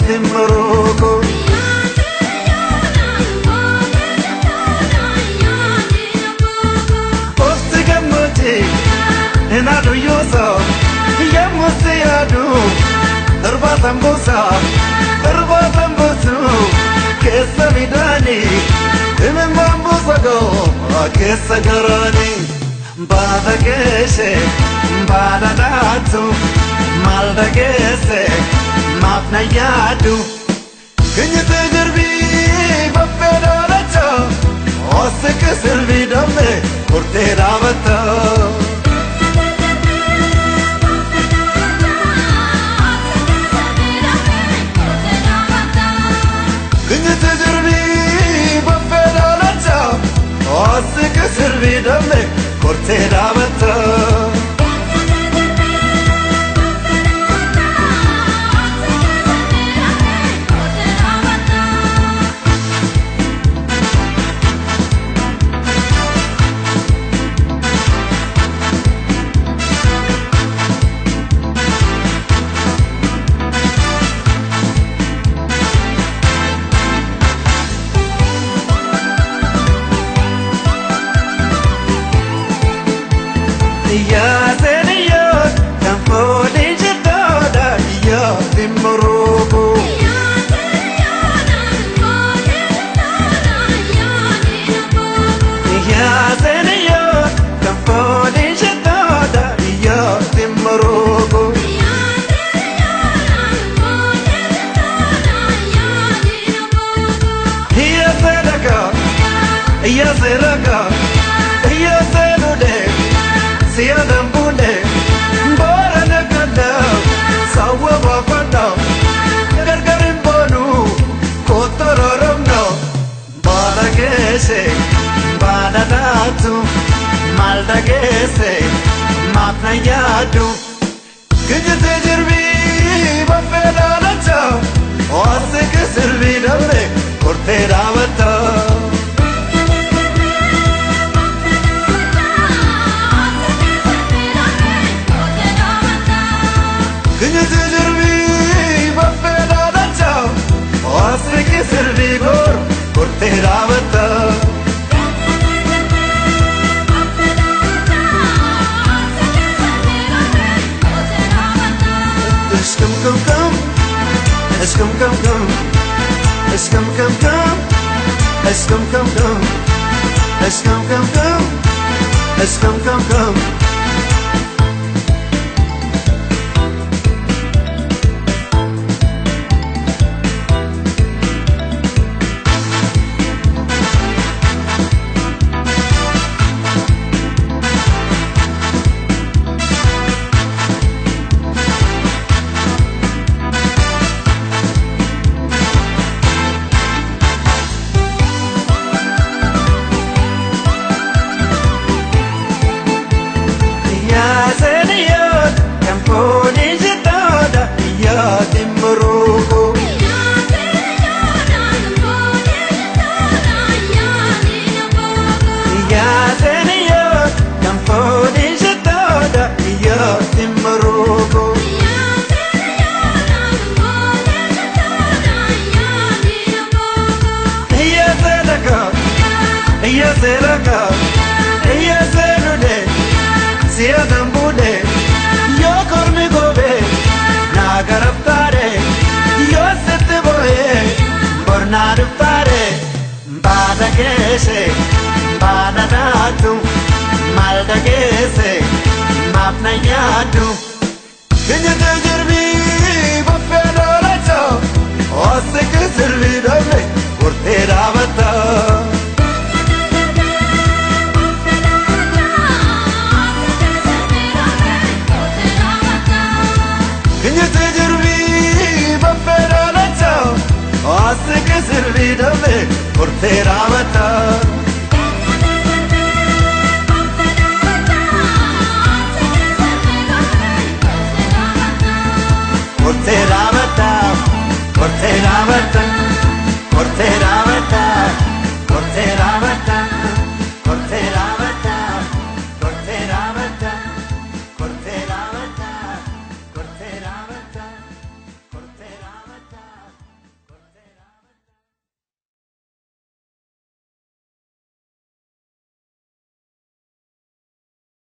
Timmuruko. Osti gammachi Enadu yosa Yammusi adu Darbatan busa Darbatan busu Keessa midhaani Imimmaan buusa goo keessa garaani Baada geeshe baada daatu maal dhageesse maaf na yaadu Kinyite jirbii baffee daalacha Osike sirbii dambe hortee dhaabatta. Kinyite jirbii baffee daalacha Osike sirbii dambe hortee dhaabatta. Kinyite jirbii baffee daalacha Osike sirbii dambe hortee dhaabatta. Kinyite jirbii baffee daalacha Osike sirbii goor hortee dhaabatta. Come come come, come come come, come come come, come come come, come come come, come come come. Kinyite jirbii baffee daalacha Osike sirbii dambe hortee dhaabatta. Kinyite jirbii baffee daalacha Osike sirbii dambe hortee dhaabatta. Hortee dhaabatta, hortee dhaabatta, hortee